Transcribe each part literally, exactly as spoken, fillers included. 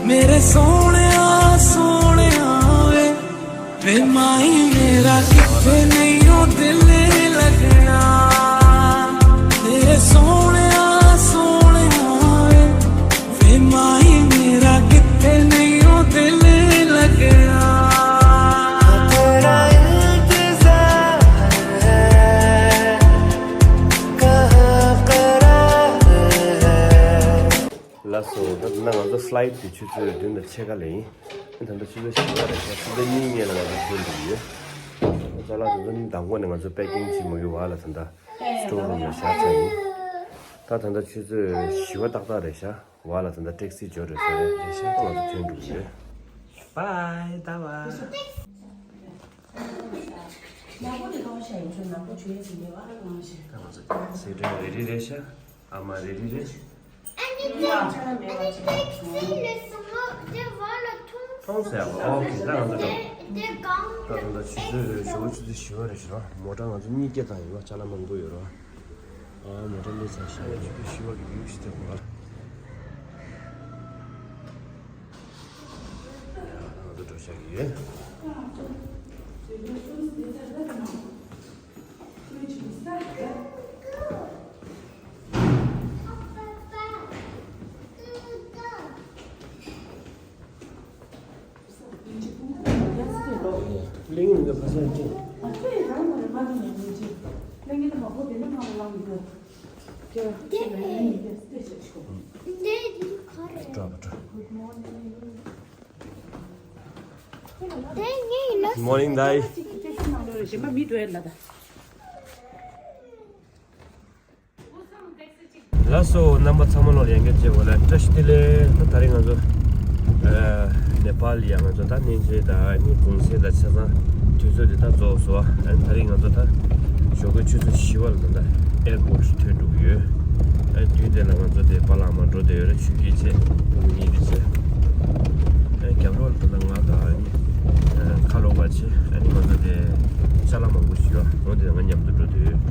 मेरे सोहणिया सोहणिया वे, वे माही मेरा किथे नहीं ओ दिल लगना। मेरे सोहणिया सोहणिया वे, वे माही मेरा किथे नहीं ओ दिल लगना। तेरा इंतजार है, कहाँ करार है। ལགས་སོ། ད་ད་ང་ཚོ་ཕ་ལའི་ཊི་དེ་ཆུ་ཚོད་བདུན་དང་ཕྱེད་ཀ་ལ་ཡིན། ད་ལྟ་ཆུ་ཚོད་བཞི་པ་རེད་ཤག་ཆུ་ཚོད་གཉིས་སྔོན་ལ་ང་ཚོ་ཐོན་འགྲོ་གི་ཡོད། ཅ་ལག་དེ་ཚོ་ནི་མདང་དགོང་ནས་ང་ཚོ་པེ་ཀིང་བྱེད་མ་གི་བར་ལ་ད་ལྟ་སི་ཊོར་རུམ་ལ་བཞག་ཚར་ཡིན། ད་ད་ལྟ་ཆུ་ཚོད་བཞི་པ་ཏག་ཏག་རེད་ཤག་བར་ལ་ད་ལྟ་ཊེག་སི་འབྱོར་རེད་ཟེར་རེད། རེད་ཤག་ང་ཚོ་ཐོན་འགྲོ་གི་ཡོད། བྷའི་ད་བ། ད་ང་ཚོ་སེ་འབྲས་རེ་རེ་རེད་ཤག་ཨ་མ་རེ་རེ་རེད། མཐོང་ཟེར་བ། ཨོ་ཁེ། ད་ང་ཚོ་འགྲོ། ད་ད་ད་ཆུ་ཚོད་ཞོགས་ཆུ་ཚོད་བཞི་པ་རེད་ཤག་མོ་ཊ་ང་ཚོ་གཉིས་སྐྱེལ་བཏང་ཡོད་པ། ཅ་ལག་མང་པོ་ཡོད་རེད་པ། ཨ་མོ་ཊ་སླེབས་ཚར་ཤག་ཆུ་ཚོད་བཞི་པ་གི་བིའུ་ཞིག་ཐོན་པ། ང་ཚོ་འགྲོ་བཞག་གི་ཡོད། གླེང་ངེས་མི་འདུག་ཁ་སང་ཅིག་འགྲོ་བ་འགྲོ། Good morning, Dai. གཞན་པ་མི་འགྲོ་ཡ་ལ་ད། ལགས་སོ། རྣམ་པ་ཚང་མ་ལ་ཡང་བསྐྱར་བཅར་བ་ལ་བཀྲ་ཤིས་བདེ་ལེགས། ད་ད་རེས་ང་ཚོ་ཨ་ནེ་པཱལ་ལ་ཡ་ང་ཚོ་ད་གནས་མཇལ་དང་ཨ་ནི་གུང་སེང་དང་ཆ་ཚང་དུས་ཚོད་དེ་ད་རྫོགས་སོང་། ཨ་ནི་ད་རེས་ང་ཚོ་ད་ཞོགས་ཀའི་ཆུ་ཚོད་བཞི་པ་ལ་ད་ད་ཨེར་པོར་ཊི་ཐོན་འགྲོ་གི་ཡོད། ཨ་ནི་དུས་དེ་ལ་ང་ཚོ་དེ་པཱ་ལགས་མར་འགྲོ་བསྡད་ཡོད་རེད། ཆུ་སྐྱེལ་བྱས་ཉིན་དེ་བྱས། ཨ་ནི་རྒྱབ་ལོགས་ལ་ད་ད་ང་དང་ཨ་ནི་ཁ་ལོ་བ་བྱས། ཨ་ནི་ང་ཚོ་དེ་ཅ་ལག་མང་པོ་ཞིག་ཡོད། འོ་དེ་ང་མཉམ་དུ་འགྲོ་འདོད་ཡོད།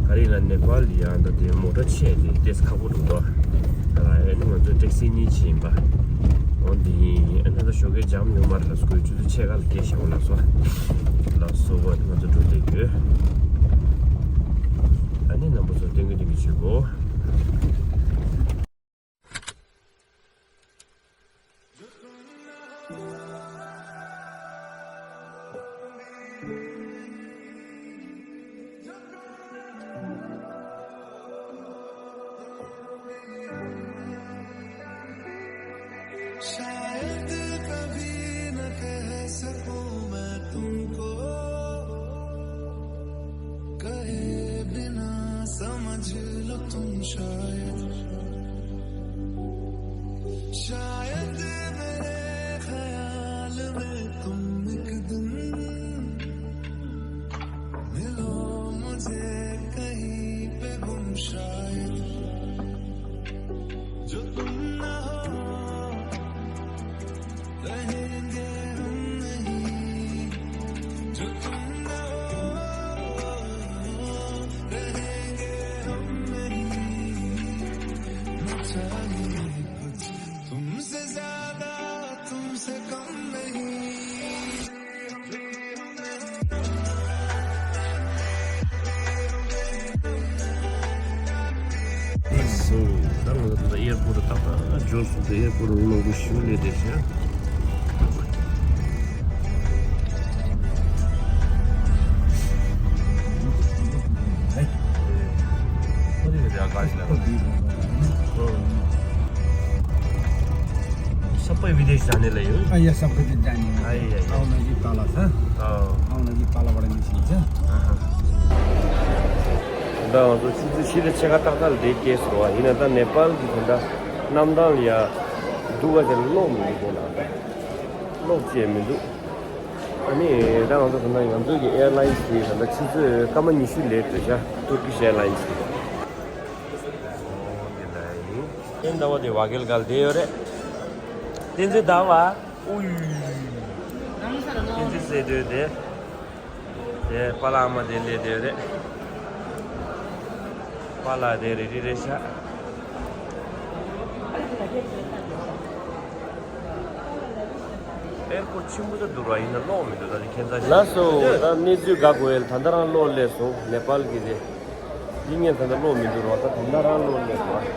ག་རེ་ཡིན་ན་ནེ་པཱལ་ལ་ཡ་ད་དེ་མོ་ཊ་ཆེ་དེ་ཏོག་ཙམ་ཁག་པོ་འདུག་དོ། ཨ་ནི་ང་ཚོ་ཊེག་སི་གཉིས་ཕྱིན་པ། འོ་འདི་ཡིན། ཨ་ནི་ད་ཞོགས་ཀས་འཇམ་ཡོང་མ་རེད་ལ། སྐོར་ཆུ་ཚོད་ཕྱེད་ཀ་ལ་སྐྱེལ་བཞག་འོ་ལགས་སོ། ལགས་སོ། འོ་ང་ཚོ་འགྲོ་འདོད་ཡོད། ཨ་ནི་རྣམ་པ་ཚོ་སྟོན་གི་སྟོན་གི་བྱེད་དགོས། शायद कभी न कह सकूं मैं तुमको, कहे बिना समझ लो तुम शायद। शायद मेरे ख्याल में तुम एक दिन मिलो मुझे कहीं पे गुम शायद। जो तुम ना हो रहेंगे हम नहीं, जो तुम ना हो रहेंगे हम नहीं। न चाहिए कुछ तुमसे ज्यादा, तुमसे कम नहीं। སོ། ད་ང་ཚོ་ད་ལྟ་ཨེར་པོར་ཊི་ཏག་ཏག་འབྱོར་སོང་། ད་ཨེར་པོར་ཊི་མི་མང་པོ་ཞིག་སླེབས་བསྡད་ཤག सबका विदेश जाने लगे हो? हाँ, ये सबका विदेश जाने लगे। आई, आई, आई। आओ ना जी, पाला था। आओ। आओ ना जी, पाला बड़ा मिसिंग था। ད་ང་ཚོ་ཆུ་ཚོད་བཞི་དང་ཕྱེད་ཀ་ཏག་ཏག་ལ་དེ་སྐྱེལ་སོང་བ་ཡིན་ན། ད་ནེ་པཱལ་གྱི་དེ་འདྲ་གནམ་ཐང་ལ་ཡ་སྡུག་ག་ཅིག་གློག་མི་འདུག་དེ་ན། གློག་ཅིག་མི་འདུག་ཨ་ནི་ད་ང་ཚོ་ད་ལྟ་ང་ཚོ་གི་ཨེར་ལའིན་སི་དེ་ད་ལྟ་ཆུ་ཚོད་སྐར་མ་ཉི་ཤུ་ལེ་ཊི་རེད་ཤག་ཏུར་ཀིཤ་ཨེར་ལའིན་སི་དེ། ཨོ་དེ་འདྲ་ཡིན། བསྟན་ཟླ་བ་དེ་བ་གེལ་གལ་དེ་ཡོད་རེད། བསྟན་འཛིན་ཟླ་བ། ཨུའི། བསྟན་འཛིན་སེ་འབྲས་དེ། དེ་པཱ་ལགས་ཨ་མ་དེ་སླེབས་བསྡད་ཡོད་རེད། པཱ་ལགས་དེ་རེ་རེ་རེད་ཤག་ཨེར་པོར་ཊི་ཆེན་པོ་ད་འདུག་ར། ཡིན་ན་གློག་མི་འདུག་ད་ཁྱེད་ཚ་ལགས་སོ། ད་གནས་ཚུལ་དགའ་དགོས་ཡལ། ད་ལྟ་རང་གློག་སླེབས་སོང་། ནེ་པཱལ་གི་རེད། འདི་ངས་ད་ལྟ་གློག་མི་འདུག་ར། ད་ད་ལྟ་རང་གློག་སླེབས་སོང་།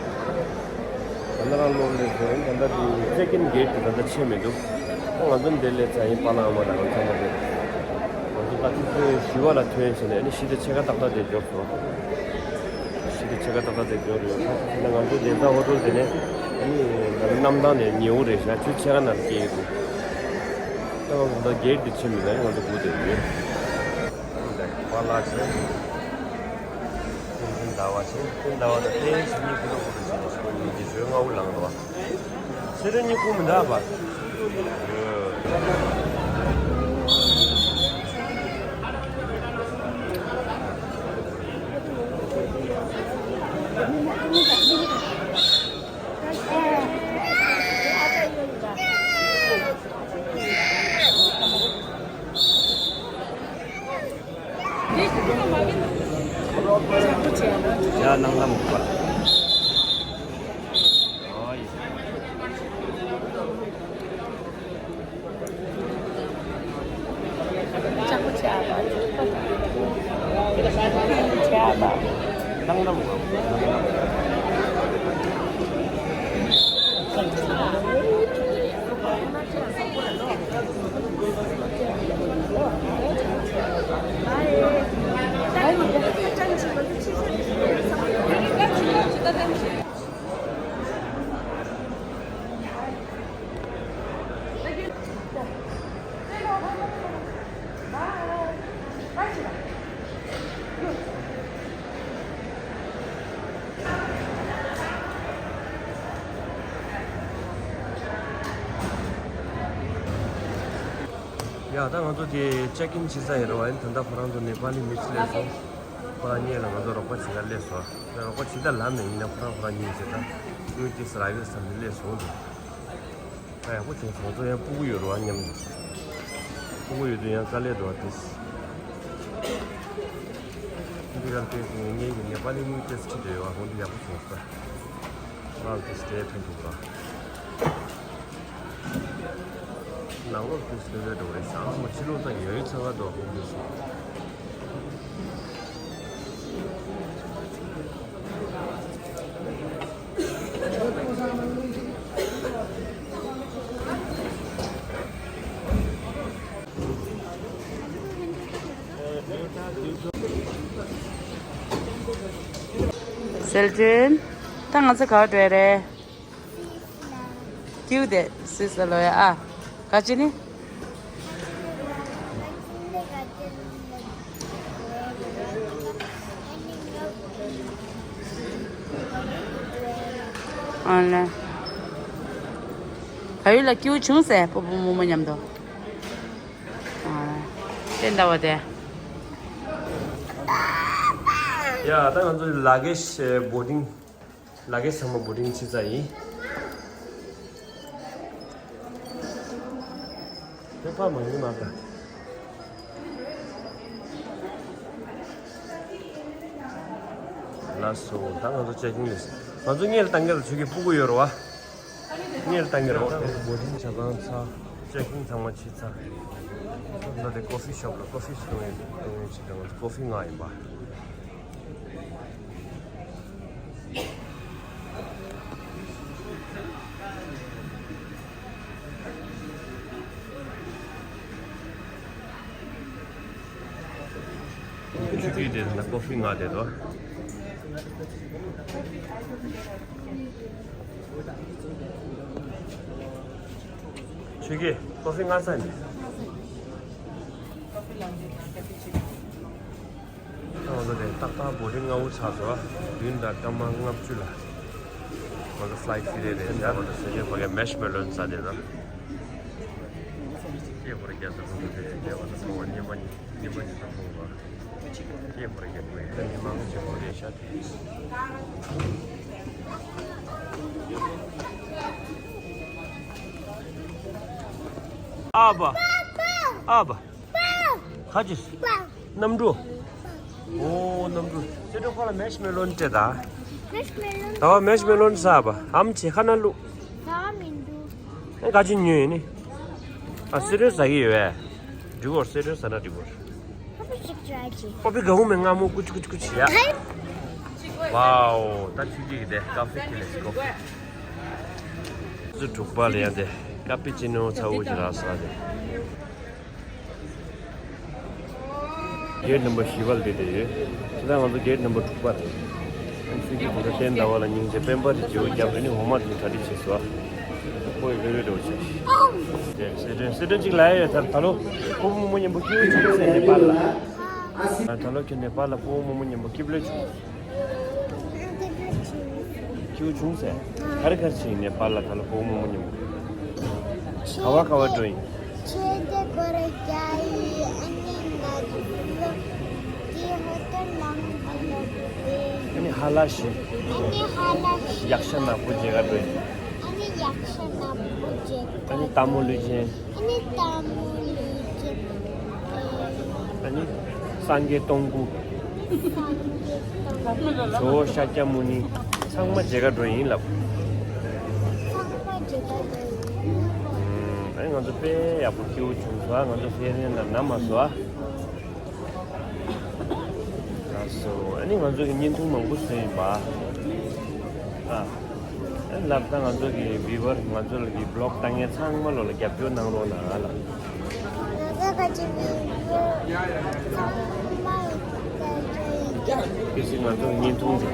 ད་ལྟ་རང་གློག་སླེབས་སོང་། ད་ལྟ་དེ་ཅེག་ཨིན་གེ་ཊི་དེ་ད་ལྟ་ཕྱེ་མི་འདུག་ད་ང་ཚོ་འདིར་སླེབས་ཚར་ཡིན། པཱ་ལགས་ཨ་མ་དང་ང་ཚང་མ་དེ། ང་ཚོ་ད་ཆུ་ཚོད་བཞི་པ་ལ་ཐོན་བྱས་ནས་ཨ་ནི་བཞི་དང་ཕྱེད་ཀ་ཏག་ཏག་དེ་འབྱོར་སོང་། ཕྱི་དྲོ་ཕྱེད་ཀ་ཏག་ཏག་དེ་འབྱོར་ཡོད། ད་ང་ཚོ་བསྡད་ས་ཧོ་ཊེལ་དེ་ནས་ཨ་ནི་ད་གནམ་ཐང་ནས་ཉེ་བོ་རེད་ཤག་ཆུ་ཚོད་ཕྱེད་ཀ་ནང་སྐྱེལ་གྱི་འདུག་ད་ང་ཚོ་ད་གེ་ཊི་དེ་ཕྱེ་མི་དགོས། ང་ཚོ་སྒུག་བསྡད་ཡོད། པཱ་ལགས་བྱས། ཏན་ཏན་ཟླ་བ་བྱས། ཏན་ཟླ་བ་དང་ཏན་ཞིག་གཉིས་ཀྱི་ལོ་གོ་དུ་བྱས་ནས་ཞོགས་ཉིན་གྱི་ཞོགས་སྔ་བོ་ལངས་འདུག་བ། ཚེ་རིང་གཉིས་ཀུན་མི་འདྲ་བ། ཡ་ནང་ལ་མུག་པ། ཨོ་ཡེ། ལྕགས་པོ་ཆེ་བ། ལྕགས་པོ་ཆེ་བ། ནང་ལ་མུག་པ། ཡ་ད་ང་ཚོ་དེ་ཅེག་ཨིན་བྱེད་ས་ཡིན་རེད་བ། ཡིན་ད་ལྟ་ཁོ་རང་ཚོ་ནེ་པ་ལི་མི་ཚོ་སླེབས་སོང་། ཁོ་རང་གཉིས་ལ་ང་ཚོ་རོགས་པ་བྱེད་ག་སླེབས་སོང་། ད་རོགས་པ་བྱེད་ད་ལབ་ནས་ཡིན་ན་ཁོ་རང་ཁོ་རང་གཉིས་བྱེད་ད་དངུལ་ཏིས་རག་ཡོད་བསམ་ནས་སླེབས་སོང་དེ། ད་ཡག་པོ་བྱུང་སོང་། ང་ཚོ་ཡང་སྤུ་གུ་ཡོད་རེད་བ་མཉམ་དུ། སྤུ་གུ་ཡོད་དུས་ཡང་དཀའ་ལས་འདུག་བ་དེ། འདི་གར་ཏིས་ངེད་ཀྱི་ནེ་པ་ལི་དངུལ་ཏིས་ཁྲིད་བསྡད་ཡོད་བ། འོ་འདི་ཡག་པོ་བྱུང་སོང་། ཁོ་རང་ཏིས་དེ་ཕན་ཐོགས་ར། ནང་ལོགས་དུ་སེ་བའི་འགྲོ་རེད་ཤག་མ་ཕྱི་ལོགས་ད་ཡོད་ཚ་བ་འགྲོ་དགོས་འདུག་ཟེར། སེལ་ཏིན། ད་ང་ཚོ་ག་པར་འགྲོ་ཡ་རེད། ཀིའུ་དེ་སུས་ལོ་ཡ་ཨ། ག་ཅི་ནི། ཨ་ལ། ཕ་ཡུལ་ལ་ཀིའུ་བྱུང་ཟེར། སྤོ་བོ་རྨོ་མོ་མཉམ་དུ། ཨ། དེ་འདྲ་བ་དེ། ཡ་ད་ང་ཚོ་ལ་གེ་ཤི་བོར་ཌིང་། ལ་གེ་ཚང་མ་བོར་ཌིང་བྱེད་ཚར་ཡིན། དེ་ཕ་མ་ཡིན་མ་ད། ལགས་སོ། ད་ང་ཚོ་ཅེག་ཨིན་རེད། ང་ཚོ་སྔོན་ལ་བཏང་གི་ལ་ཆུ་ཁྱི་སྤུ་གུ་ཡོད་རེད་བ། སྔོན་ལ་བཏང་གི་རེད་བ། ད་ང་ཚོ་བོར་ཌིང་བྱ་ཚང་ཚར། ཅེག་ཨིན་ཚང་མ་བྱེད་ཚར། ད་དེ་ཀོ་ཕི་ཤོབ་ལ་ཀོ་ཕི་བཏུང་ཡིན་བཏུང་ཡིན་བྱེད། ད་ང་ཚོ་ཀོ་ཕི་མངགས་ཡིན་པ། ཆུ་རྒྱུས་དེ་ན་ཀོ་ཕི་མངགས་བསྡད་དོ། ཆུ་རྒྱུས་ཀོ་ཕི་མངགས་ཚར་ནས། ང་ཚོ་དེ་ཏག་ཏག་བོར་ཌིང་ལྔ་པོ་ཚར་སོང་། བདུན་དང་སྐར་མ་ལྔ་བཅུ་ལ་ང་ཚོ་ཕ་ལའི་ཊི་ཕི་ལེཊ་རེད་ཤག་ང་ཚོ་ཟེར་གྱི་ཕ་གི་མེ་ཤ་མེ་ལོན་ཟ་བསྡད་དོ། ཁྱེད་ཁོ་རེ་རྒྱ་ཚོ་ཁོང་ཚོ་དེ་དེ་བ་ཚོ་ཁོང་བ་ཉི་མ་ཉི་མ་ཉི་ཚོ་ཁོང་བ། ཁྱེད་ཁོ་རེ་རྒྱ་ཁོ་ཡི་ད་མི་མང་ཆེ་ཁོ་རེ་ཤག་དེ། ཨ་བ། ཨ་བ། ཁ་ཅིག་གནམ་གྲུ། ཨོ་གནམ་གྲུ། ཁྱེད་ཚོ་ཁོ་ལ་མེ་ཤ་མེ་ལོན་སྤྲད་ད། མེ་ཤ་མེ་ལོན། ད་བ་མེ་ཤ་མེ་ལོན་ཟ་བ་ཨམ་ཆེ་ཁ་ན་ལུ། ཟ་མི་འདུག་ཨེ་ག་ཅི་ཉོས་ཡིན་ནི། ཨ་སི་རོལ་ཟ་གི་ཡོད་པས། འགྲིག་གོ་སི་རོལ་ཟ་ན་འགྲིག་གོ་ཁ་པོ་ཞིག་ཅོ་ཨ་ཅི། པ་པི་ག་འུ་མེ་ང་མོ་ཀུ་ཅི་ཀུ་ཅི་ཀུ་ཅི་ཡ། ཧའི། ཝའོ། ད་ཆུ་ཀྱི་གི་དེ་ཀ་ཕེ་ཁི་ལེ་སི་ཀོ་ཕི། ཟུ་དྲུག་པ་ལ་ཡང་དེ་ཀ་པི་ཅི་ནོ་ཚ་བོ་ཞིག་རག་སོང་དེ། གེ་ཊི་ནམ་བར་བཞི་པ་ལ་བསྡད་བསྡད་ཡོད། ད་ང་ཚོ་གེ་ཊི་ནམ་བར་དྲུག་པ་རེད། ཨ་ནི་སི་ཀི་དེ་ཚོ་བསྟན་ཟླ་བ་ལ་སྙིང་རྗེ་སྤེན་པ་དེ་རྗེ་བོ་རྒྱབ་རེ་ནི་འོ་མ་དེ་གྲ་སྒྲིག་བྱས་སོང་། ཁོ་ཡི་ལྷོད་ལྷོད་འགྲོ་བྱས། དེ་སི་ཀྲོན་སི་ཀྲོན་གཅིག་ལ་ཡོད་ད་ད་ལོ་ཕོ་བོ་མོ་མཉམ་པོ་སྐྱིད་པོ་བྱུང་ཟེར་ནེ་པཱལ་ལ། ད་ལོ་ཁྱོད་ནེ་པཱལ་ལ་ཕོ་བོ་མོ་མོ་མཉམ་པོ་སྐྱིད་པོ་བྱུང་། སྐྱིད་པོ་བྱུང་ཟེར། ག་རེ་ག་རེ་བྱས་ཡིན་ནེ་པཱལ་ལ་ད་ལོ་ཕོ་བོ་མོ་མོ་མཉམ་པོ། ག་བ་ག་བ་འགྲོ་ཡིན། ཆོས་དེ་སྐོར་རྒྱག་ཡིན། ཨ་ནི་ང་ཚོ་གི་ཧོ་ཏེལ་ནང་ང་ལོག་པས། ཨ་ནི་ཧ་ལ་ཤི། ཨ་ནི་ཧ་ལ་ཤི། ཡག་ཤ་ནག་པོ་མཇལ་ག་འགྲོ་ཡིན། ཨ་ནི་ཡག་ཤ་ནག་པོ་མཇལ་ག། ཨ་ནི་སྟག་མོ་ལུས་ཅན། ཨ་ནི་སྟག་མོ་ལུས་ཅན། ཨ་ནི་སངས་རྒྱས་སྟོང་སྐུ། སངས་རྒྱས་སྟོང་སྐུ། ཇོ་བོ་ཤཱཀྱ་མུ་ནི། ཚང་མ་མཇལ་ག་འགྲོ་ཡིན་ལབ། ཚང་མ་མཇལ་ག་འགྲོ་ཡིན། ཨ་ནི་ང་ཚོ་དཔེ་ཡག་པོ་སྐྱིད་པོ་བྱུང་སོང་། ང་ཚོ་ཧྥེ་རན་ལ་ན་མ་སོང་། ལགས་སོ། ཨ་ནི་ང་ཚོ་གི་བརྙན་ཐུང་མང་པོ་བཟོས་ཡིན་པ། ཨ། ཨ་ནི་ལབ་ད་ང་ཚོ་གི་བི་ཝར་ང་ཚོ་ལ་གི་བི་ལོག་ལྟ་མཁན་ཚང་མ་ལོ་ལ་རྒྱབ་སྐྱོར་གནང་རོགས་གནང་ལ། ང་ཚོ་ག་ཅི་བི་ཝར་ཚང་མ་ལ་རྒྱབ་སྐྱོར་ཡིན། གལ་སྲིད་ང་ཚོ་བརྙན་ཐུང་འདི།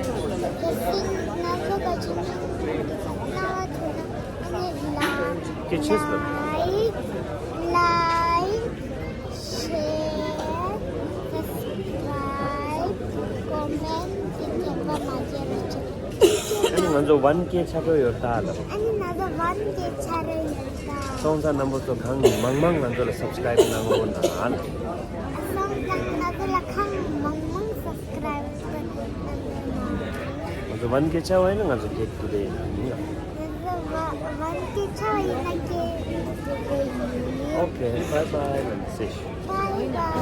གལ་སྲིད་ང་ཚོ་ག་ཅི་བརྙན་ཐུང་འདི་ཚང་མ་ལ་ཐུག་ན། ཨ་ནི་ལ། སྐད་ཆེ་ཙམ། ལའིཀ། ལའིཀ། ཤེར། སབ་སི་ཀ་རའིབ། ཀོ་མེན་ཊི་དེ་ཚང་མ་མ་བརྗེད་རོགས་བྱེད། ཨ་ནི་ང་ཚོ་ཝན་ཀེ་ཆགས་འགྲོ་ཡོད་ད་ལ། ཨ་ནི་ང་ཚོ་ཝན་ཀེ་ཆགས་རེ་ཡོད་ད། སོང་ཙང་རྣམ་པ་ཚོ་གང་མང་མང་ང་ཚོ་ལ་སབ་སི་ཀ་རའིབ་གནང་རོགས་གནང་། སོང་ཙང་ང་ཚོ་ལ་གང་མང་མང་སབ་སི་ཀ་རའིབ་གནང་རོགས་གནང་། ང་ཚོ་ཝན་ཀེ་ཆགས་པ་ཡིན་ན་ང་ཚོ་གེག་ཏུ་རེད་ཡིན་ལ། ང་ཚོ་ཝན་ཀེ་ཆགས་པ་ཡིན་ན་གེག་ཏུ་རེད་ཡིན། ཨོ་ཁེ། བྷའི་བྷའི། ལམ་སེ། བྷའི་བྷའི།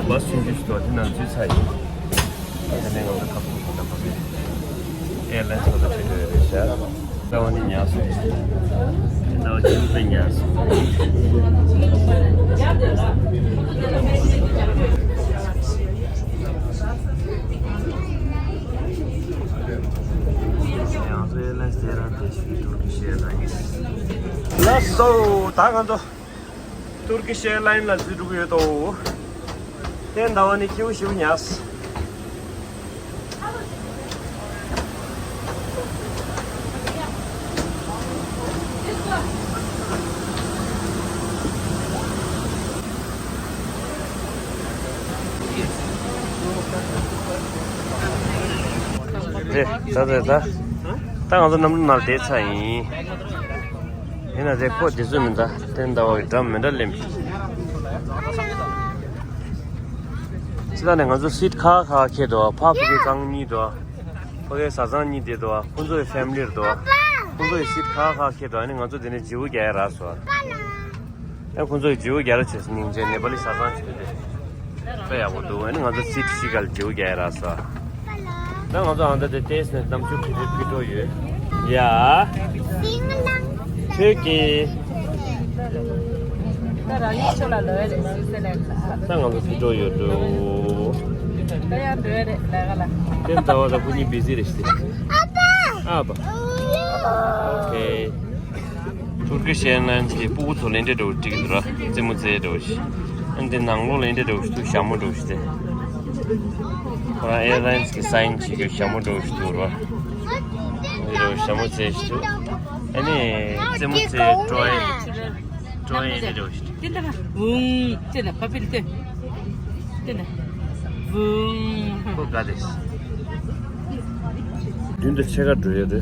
བྷ་སི་ཆུང་ཆུང་ཞིག་འདུག་དེ་ནང་འཛུལ་ཚར་ཡིན། ད་ནས་ང་ཚོ་ཁ་ཕྱོགས་ཤིག་ད་བ་གི་ཨེར་ལའིན་སི་ཁ་ལ་ཁྲིད་འགྲོ་ཡོད་རེད་ཤག་ཟླ་བ་ནི་ཉར་སོང་། ཟླ་བ་ཆུང་ཆུང་ཉར་སོང་། ང་ཚོ་ཨེར་ལའིན་སི་དེ་རང་དེ་ཞིག་ཏུར་ཀིཤ་ཨེར་ལའིན་སི། ལགས་སོ། ད་ང་ཚོ་ཏུར་ཀིཤ་ཨེར་ལའིན་ལ་འཛུལ་འགྲོ་གི་ཡོད་དོ། དེ་ཟླ་བ་ནི་སྐྱིད་པོ་ཞེ་པོ་ཉར་སོང་། རེད། ད་ད་ད། ད་ང་ཚོ་གནམ་གྲུ་ནང་བསྡད་ཚར་ཡིན། ཡིན་ན་རེད། ཁོ་དེ་ཚོ་མིན་ད། དེ་ཟླ་བ་གི་འགྲམ་མི་འདྲ་ལེམ། ཅི་ད་ནས་ང་ཚོ་སིཊ་ཁག་ཁག་ཁེལ་འདུག་ཕ་ཕུ་གུའི་རྐང་གཉིས་འདུག་ཕ་གིའི་བཟའ་ཚང་གཉིས་བསྡད་འདུག་ཁོང་ཚོའི་ཕེ་མི་ལི་རེད་འདུག་ཁོང་ཚོ་ཡི་སིཊ་ཁག་ཁག་ཁེལ་འདུག་ཨ་ནི་ང་ཚོ་དེ་ནས་བརྗེ་པོ་རྒྱག་ཡ་རག་སོང་། ཨ་ཁོང་ཚོ་ཡི་བརྗེ་པོ་རྒྱག་ར་བྱས་སོང་། སྙིང་རྗེ། ནེ་པ་ལི་བཟའ་ཚང་ཞིག་དེ་དཔེ་ཡག་པོ་འདུག་ཨ་ནི་ང་ཚོ་སིཊ་བཞི་སྒང་ལ་བརྗེ་པོ་རྒྱག་ཡ་རག་སོང་། ད་ང་ཚོ་ཨ་མདའ་དེ་བལྟས་ནས་གཏམ་ཤུགས་ཕི་ཕི་ཕི་འགྲོ་ཡོད། ཡ། ཁྱོད་ཀྱིས། ད་རང་ཉིད་ཆོ་ལ་ལོས་རེད་སུ་སེ་ལེ་ཁ། ད་ང་ཚོ་ཕི་འགྲོ་ཡོད་འགྲོ། ད་ཡང་འགྲོ་ཡ་རེད་ལས་ཀ་ལ། དེ་ཟླ་བ་དང་ཁོ་གཉིས་བི་ཟི་རེད་ཤི། ཨ་ཕ། ཨ་ཕ། ཨོ་ཁེ། ཏུར་ཀིཤ་ཨེར་ལའིན་སི་གི་སྤུ་གུ་ཚོ་ལེན་འདྲེ་འདྲ་བོ་སྒྲིག་གི་འདུག་ར། རྩེད་མོ་རྩེ་འདྲ་བོ་ཞིག་ཨ་འདི་ནང་ལོགས་ལེན་འདྲེ་འདྲ་བོ་ཞིག་ཏུ་ཞྭ་མོ་འདྲ་བོ་ཞིག་སྟེ། ཁོ་རང་ཨེར་ལའིན་སི་གི་སའིན་བྱེད་རྒྱུ་ཞྭ་མོ་འདྲ་བོ་ཞིག་འདུག་ར། འདི་འདྲ་བོ་ཞྭ་མོ་རྩེ་ཞིག་འདུག་ཨ་ནི་རྩེད་མོ་རྩེ་ཀྲོའེ། ཀྲོའེ་འདི་འདྲ་བོ་ཞིག་དེ་འདྲ་བུང་། དེ་ན་ཕ་པིལ་དེ། དེ་ན་བུང་། ཁོ་དགའ་དེ། མདུན་དུ་ཕྱེད་ཀ་འགྲོ་ཡ་རེད།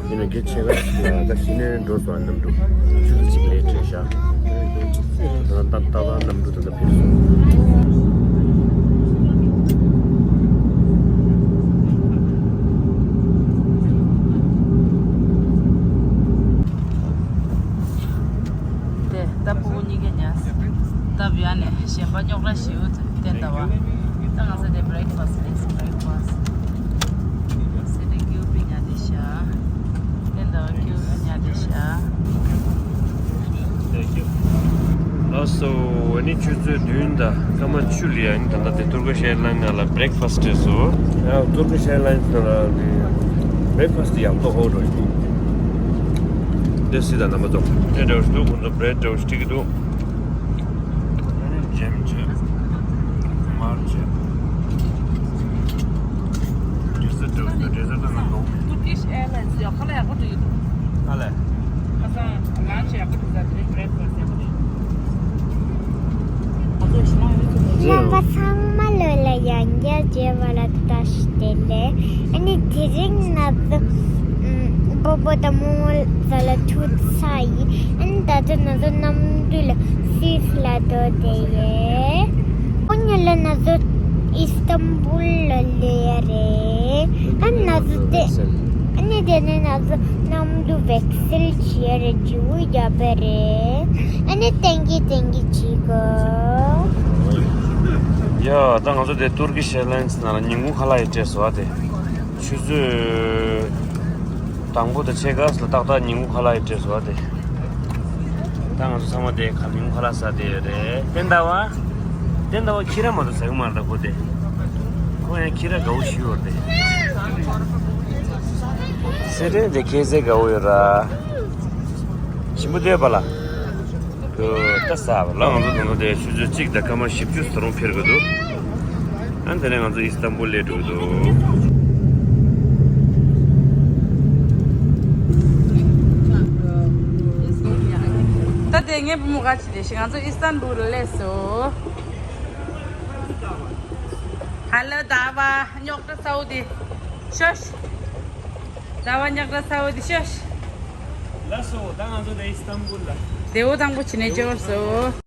ཡིན་ན་གེ་ཕྱེད་ཀ་ཞིག་ལ་ད་གཞི་ནས་འགྲོ་སོང་། གནམ་གྲུ་ཆུ་ཚོད་གཅིག་ལས་འཕྲོས་ཤག་ད་ད་ད་གནམ་གྲུ་ད་ད་ཕེབས་སོང་། དེ་ སྟབས་ཡག་ནས་གཞན་པ་རྙོག་དྲ་ཞེ་པོ་བསྟན་འདུག་པ། ད་ང་ཚོ་དེ་breakfast ལས་breakfast། སེ་དེ་ཀྱུ་པི་ཉ་དེ་ཤ། བསྟན་འདུག་པ་ཀྱུ་པི་ཉ་དེ་ཤ། ལགས་སོ། ཨ་ནི་ཆུ་ཚོད་བདུན་དང་སྐར་མ་བཅུ་ལ་ཡ་ཨ་ནི་ད་ལྟ་དེ་Turkish Airlines ནང་ལ་breakfast སྤྲད་སོང་། ཡ་Turkish Airlines ནང་ལ་དེ་breakfast ཡག་པོ་ཧོ་འགྲོ་ཡིན། དེ་སི་དང་རྣམ་པ་ཚོ་དེ་འདྲ་བོ་ཞིག་འདུག་ཁོང་ཚོ་bread འདྲ་བོ་ཞིག་སྤྲད་ཀྱི་འདུག་ཨ་ནི་ཇེམ་བྱས། མར་བྱས། dessert འདྲ་བོ་ཞིག་འདུག dessert ད་ང་འདུག Turkish Airlines ཡོད་ཁ་ལ་ཡག་པོ་འདུག་ཨ་ལས། ཁ་སང་lunch ཡག་པོ་འདུག་ཟ་དེ་རིང་breakfast ཡག་པོ་འདུག་རྣམ་པ་ཚང་མ་ལོ་ལ་ཡང་བསྐྱར་མཇལ་བ་ལ་བཀྲ་ཤིས་བདེ་ལེགས། ཨ་ནི་དེ་རིང་ང་ཚོ་ཨམ་སྤོ་བོ་དང་རྨོ་མོ་ཚོ་ལ་ཐུག་ཚར་ཡིན། ཨ་ནི་ད་ལྟ་ང་ཚོ་གནམ་གྲུ་ལ་སུད་སི་ལ་འགྲོ་བསྡད་ཡོད། ཁོ་གཉིས་ལ་ང་ཚོ་ཨིས་ཏམ་བུལ་ལ་སླེབས་ཡ་རེད། ཨ་ནི་ང་ཚོ་དེ་ཨ་ནི་དེ་ནས་ང་ཚོ་གནམ་གྲུ་བེག་སིལ་བྱེད་ཡ་རེད། འཇུ་བའི་རྒྱབ་པ་རེད། ཨ་ནི་ཏན་གི་ཏན་གི་བྱེད་དགོས། ཡ་ད་ང་ཚོ་དེ་Turkish Airlines ནང་ལ་ཉིན་གུང་ཁ་ལག་ཡི་སྤྲད་སོང་བ་དེ། ཆུ་ཚོད་དང་པོ་དང་ཕྱེད་ཀ་ལ་ཏག་ཏག་ཉིན་གུང་ཁ་ལག་ཡི་སྤྲད་སོང་བ་དེ། ད་ང་ཚོ་ཚང་མ་དེ་ཁ་ཉིན་གུང་ཁ་ལག་ཟ་བསྡད་ཡོད་རེད། བསྟན་ཟླ་བ། བསྟན་ཟླ་བ་ཁྱི་ར་མ་གཏོགས་ཟ་གི་མ་རེད་ད་ཁོ་དེ། ཁོ་ཡང་ཁྱི་ར་དགའ་བོ་ཞིག་ཡོད་རེད། སེ་རེ་དེ་ཁྱེད་ཚེ་དགའ་བོ་ཡོད་ར། ཞིམ་པོ་བསྡད་པ་ལ། ད་ཟ་བ་ལ་ང་ཚོ་ད་ལྟ་དེ་ཆུ་ཚོད་གཅིག་དང་སྐར་མ་བཞི་བཅུ་ད་རུང་འཕེལ་གི་འདུག་ཨ་ནི་དེ་ནས་ང་ཚོ་ཨིས་ཏམ་བུལ་སླེབས་འགྲོ་གི་འདུག་ད་དེ་ངའི་བུ་མོ་ག་ཅི་དེ་ཞིག་ང་ཚོ་ཨིས་ཏམ་བུལ་ལ་སླེབས་སོང་། ཧ་ལོ་ཟླ་བ་རྙོག་དྲ་ཚ་བོ་དེ། ཤོ་ཤ། ཟླ་བ་རྙོག་དྲ་ཚ་བོ་དེ་ཤོ་ཤ། ལགས་སོ། ད་ང་ཚོ་དེ་ཨིས་ཏམ་བུལ་ལ། དེ་བོ་དང་པོ་ཕྱི་ནས་འབྱོར་སོང་།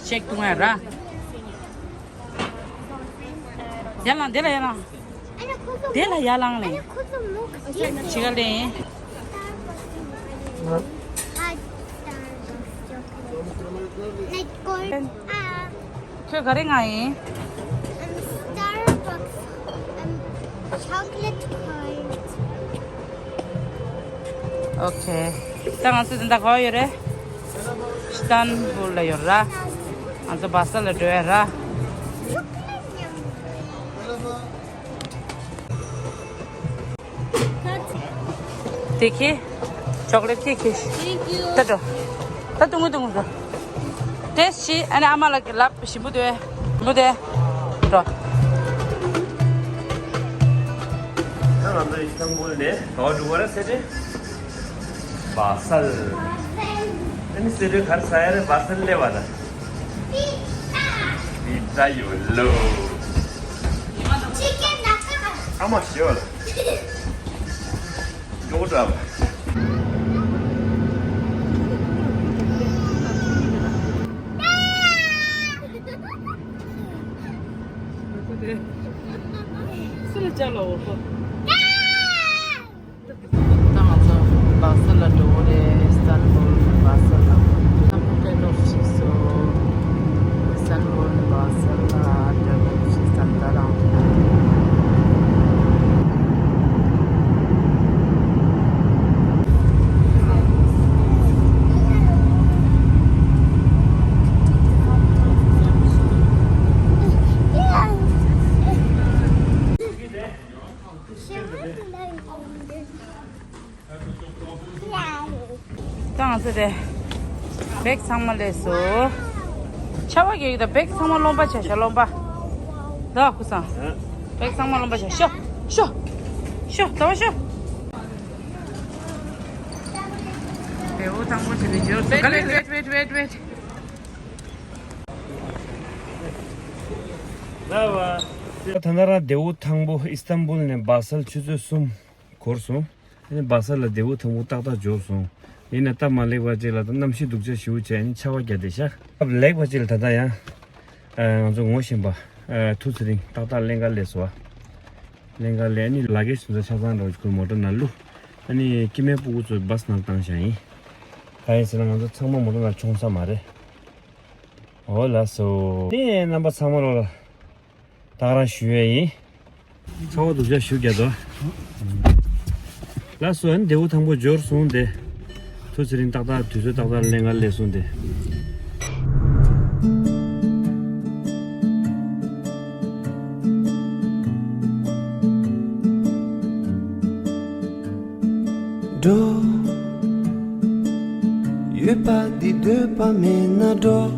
ཅེག་ཏུ་ང་ར། ཡར་ལངས། དེ་ལ་ཡར་ལངས། དེ་ལ་ཡར་ལངས་ལེ། ཕྱི་ག་ལེ། ཁྱོད་ག་རེ་མངགས་ཡིན། Starbucks, um, chocolate cone. Okay. ད་ང་ཚོ་འདི་ད་ག་པར་ཡོད་རེད། ཨིས་ཏན་བུལ་ལ་ཡོད་ར། ང་ཚོ་བ་ས་ལ་འགྲོ་ཡ་ར། དེ་ཁྱེར། ཅོག་ལེ་ཊི་ཁྱེར་ཁྱེར། Thank you. ད་འགྲོ། ད་ཏུང་ངུ་ཏུང་ངུ་འགྲོ། ཏེས་ཤི་ཨ་ནི་ཨ་མ་ལགས་ཀྱི་ལབ་ཞིམ་པོ་དེ། ཞིམ་པོ་དེ། འགྲོ། ད་ང་ཚོ་ཨིས་ཏན་བུལ་ནས་ག་པར་འགྲོ་གི་རེད་ཟེར་ཏེ། བ་ས་ལ། ཨ་ནི་ཟེར་ཏེ་ག་རེ་ཟ་ཡ་རེད། བ་ས་ལ་སླེབས་པ་ད། པི་ཛ་ཡོད་ལོ། ཨ་མ་ཞེས་པ་ལ། མགྱོགས་པོ་འགྲོ་ཨ་མ། སུ་ལ་ཅག་ལ་འོ་ཁོ། ད་ང་ཚོ་བ་ས་ལ་འགྲོ་གི་རེད། ཨིས་ཏན་བུལ་ནས་བ་ས་ལ། ད་མོ་ཊ་ལོག་ཕྱིན་སོང་། ཨིས་ཏན་བུལ་ནས་བ་ས་ལ་འགྲོ་གི་ཕྱིན་སོང་ད་རང་། ད་ང་ཚོ་དེ་བེག་ཚང་མ་སླེབས་སོང་། ཆར་པ་རྒྱག་གི་ད། བེག་ཚང་མ་རློན་པ་བྱས་ཤག་རློན་པ། ད་ཁུ་སང་། ཨ། བེག་ཚང་མ་རློན་པ་བྱ། ཤོག་ཤོག་ཤོག་ད་བ་ཤོག་དེའུ་ཐང་པོ་ཞིག་ལ་འབྱོར་སོང་། ག་ལེ། wait wait wait wait ད་ལྟ་རང་དེའུ་ཐང་པོ་ཨི་སྟན་བུལ་ནས་བ་སལ་ཆུ་ཚོད་གསུམ་འགོར་སོང་། ཨ་ནི་བ་སལ་ལ་དེའུ་ཐང་པོ་ཏག་ཏག་འབྱོར་སོང་། ཡིན་ན་སྟབས་མ་ལེགས་པ་ཅིག་ལ་ད་གནམ་གཤིས་སྡུག་ཅག་ཞེ་པོ་བྱས་ནས་ཆར་པ་བརྒྱབ་བསྡད་ཤག་སྟབས་ལེགས་པ་ཅིག་ལ་ད་ལྟ་ཡང་ཨ་ང་ཚོ་ངོ་ཤེས་པ་ཨ་ཐུག་ཚེ་རིང་ཏག་ཏག་ཀླན་ཀ་སླེབས་སོང་། ཨ་ཀླན་ཀ་སླེབས། ཨ་ནི་ལ་གེ་ཇི་ཚོ་ཆ་ཚང་འདྲ་བོ་ཞིག་ཁོའི་མོ་ཊ་ནང་བླུགས། ཨ་ནི་སྐྱེ་དམན་སྤུ་གུ་ཚོ་བྷ་སི་ནང་བཏང་བཞག་ཡིན། གང་ཡིན་ཟེར་ན་ང་ཚོ་ཚང་མ་མོ་ཊ་ནང་མཆོང་ས་མ་རེད། འོ་ལགས་སོ། ཨ་ནི་རྣམ་པ་ཚང་མ་ལོ་ལ་ད་ག་རང་ཞུ་ཡས་ཡིན། ཚ་བ་སྡུག་ཅག་ཞེ་པོ་བརྒྱབ་འདུག་ལགས་སོ། ཨ་ནི་དེའུ་ཐང་པོ་འབྱོར་སོང་སྟེ། ཐུག་ཚེ་རིང་ཏག་ཏག་དུས་ཚོད་ཏག་ཏག་ཀླན་ཀ་སླེབས་སོང་སྟེ། འགྲོ། ཡོད་པ་འདི་འདོད་པ་མེད་ན་འགྲོ།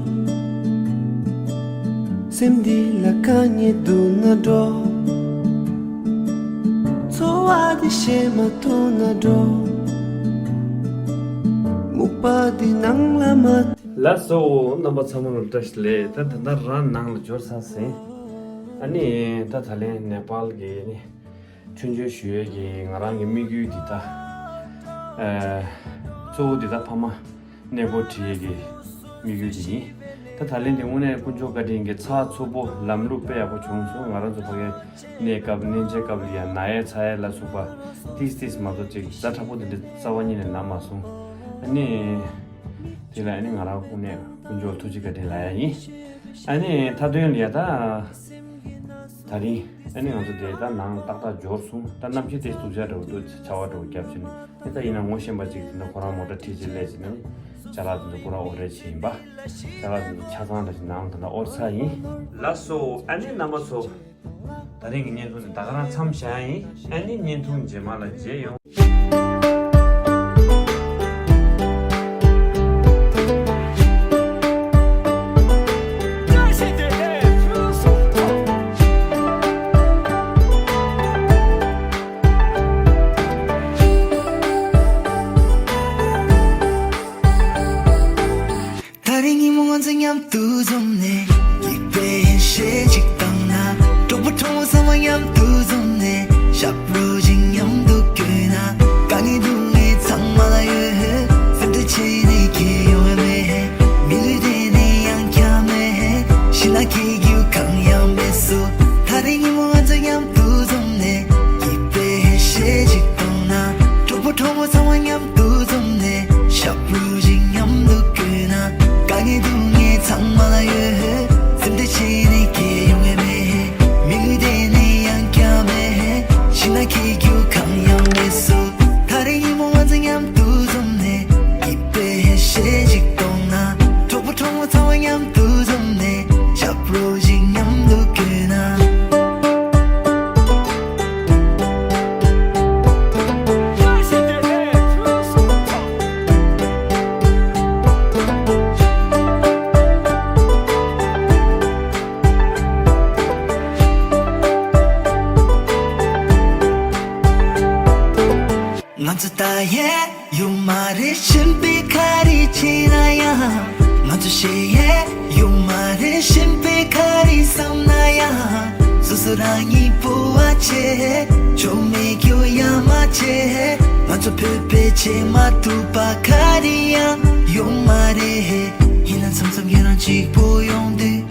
སེམས་འདི་ལ་དཀའ་ངལ་འདུག་ན་འགྲོ། འཚོ་བ་འདི་བཤད་མ་ཐུབ་ན་འགྲོ། སྨུག་པ་འདི་ནང་ལ་མ། ལགས་སོ། རྣམ་པ་ཚང་མ་ལ་བཀྲ་ཤིས་བདེ་ལེགས། ད་ད་ལྟ་རང་ནང་ལ་འབྱོར་ཚར་ཟིན། ཨ་ནི་ད་ད་ལན་ནེ་པཱལ་གྱི་ནི། ཆུང་ཆུང་ཞུ་ཡས་ཀྱི་ང་རང་གི་དམིགས་ཡུལ་འདི་ད། ཨ། གཙོ་བོ་འདི་ད་ཕ་མ་གནས་སྤོ་བྱེད་ཡས་ཀྱི་དམིགས་ཡུལ་འདི་ཡིན། ད་ད་ལན་འདི་དངོས་གནས་དཀོན་མཆོག་བཀའ་དྲིན་གྱིས་ཚགས་ཚུད་པོ་ལམ་ལུགས་དཔེ་ཡག་པོ་བྱུང་སོང་། ང་རང་ཚོ་ཕ་གིའི་གནས་སྐབས་གནས་མཇལ་སྐབས་ལ་ཡང་ན་ཡས་ཚ་ཡས་ལ་སོགས་པ་ཏིས་ཏིས་མ་གཏོགས་ཅིག་ཛ་དྲག་པོ་དེ་འདྲ་རྩ་བ་ཉིད་ནས་ན་མ་སོང་། ཨ་ནི། དེ་ལ་ཨ་ནི་ང་རང་དངོས་གནས་དཀོན་མཆོག་ལ་ཐུགས་རྗེ་བཀའ་དྲིན་ལབ་ཡ་ཡིན། ཨ་ནི་མཐའ་དོན་ལ་ཡ་ད། ད་རིང་ཨ་ནི་ང་ཚོ་དེ་ད་ནང་ཏག་ཏག་འབྱོར་སོང་། ད་གནམ་གཤིས་དེ་སྡུག་ཅག་འདྲ་བོ་འདུག་ཆར་པ་འདྲ་བོ་བརྒྱབ་བྱས་ནས། ཨེ་ད་ཡིན་ན་ངོ་ཤེས་པ་ཅིག་དེ་འདྲ་ཁོ་རང་མོ་ཊ་ཁྲིད་ཅིག་སླེབས་བྱས་ནས་ཅ་ལག་དེ་ཚོ་ཁོ་རང་ཨོ་རེད་བྱས་ཡིན་པ། ཅ་ལག་དེ་ཚོ་ཆ་ཚང་འདྲ་ཞིག་ནང་ད་ལྟ་ཨོ་ཚ་ཡིན། ལགས་སོ། ཨ་ནི་རྣམ་པ་ཚོ། ད་རིང་གི་བརྙན་ཐུང་འདི་ད་ག་རང་མཚམས་བཞག་ཡིན། ཨ་ནི་བརྙན་ཐུང་རྗེས་མ་ལ་མཇལ་ཡོང་། ད་རིང་ཉིན་མོ་ང་ཚོ་མཉམ་དུ་འཛོམས་ནས། སྐྱིད་པའི་ཡེ་ཤེས་ཅིག་བཏང་ན། གྲོགས་པོ་གྲོགས་མོ་ཚང་མ་མཉམ་དུ་འཛོམས་ནས། ཞབས་བྲོ་ཅིག་མཉམ་དུ་བསྐྱོན་ན། དཀའ་ངལ་སྡུག་བསྔལ་ཚང་མ་ལ་ཡོད། སེམས་ཁྲལ་བྱས་ནས་ཁྱད་ཡོང་བ་མེད། མི་ལུས་དེ་ནི་ཡང་བསྐྱར་མེད། ཕྱི་ནང་གི་རྒྱུ་གང་ཡང་མེད་སོ། ད་རིང་ཉིན་མོ་ང་ཚོ་མཉམ་དུ་འཛོམས་ནས། སྐྱིད་པའི་ཡེ་ཤེས་ཅིག་བཏང་ན། གྲོགས་པོ་གྲོགས་མོ་ཚང་མ་མཉམ་དུ་འཛོམས་ནས། ཞབས་བྲོ་ཅིག་མཉམ་དུ་བསྐྱོན་ན། དཀའ་ངལ་སྡུག་བསྔལ་ཚང་མ་ལ་ཡོད། སེམས་ཁྲལ་བྱས་ནས་ཁྱད་ཡོང་བ་མེད། མི་ལུས་དེ་ནི་ཡང་བསྐྱར་མེད། ཕྱི་ནང་གི་རྒྱུ་གང་ཡང་མེད་སོ། ད་རིང་ཉིན་མོ་ང་ཚོ་མཉམ་དུ་འཛོམས་ནས། སྐྱིད་པའི་ཡེ་ཤེས་ཅིག་གཏོང་ན། གྲོགས་པོ་གྲོགས་མོ་ཚང་མ་མཉམ་དུ་འཛོམས་ནས། ཞབས་བྲོ་ཅིག་མཉམ་དུ་བསྐྱོན་ན། ང་ཚོ་ལྟ་ཡས་ཡོད་མ་རེད། གཞན་པས་ག་རེ་བྱས་ན་ཡང་། ང་ཚོ་ཤེས་ཡས་ཡོད་མ་རེད། གཞན་པས་ག་རེ་བསམ་ན་ཡང་། སོ་སོ་རང་ཉིད་སྤོབས་པ་བྱེད། ཆོ་མེད་སྐྱོ་ཡ་མ་བྱེད། ང་ཚོ་བོད་པས་བྱེད་མ་ཐུབ་པ་ག་རེ་ཡང་ཡོད་མ་རེད། ཡིན་ན་མཚམས་མཚམས་ཁྱེད་རང་གཅིག་པུ་ཡོང་དུས།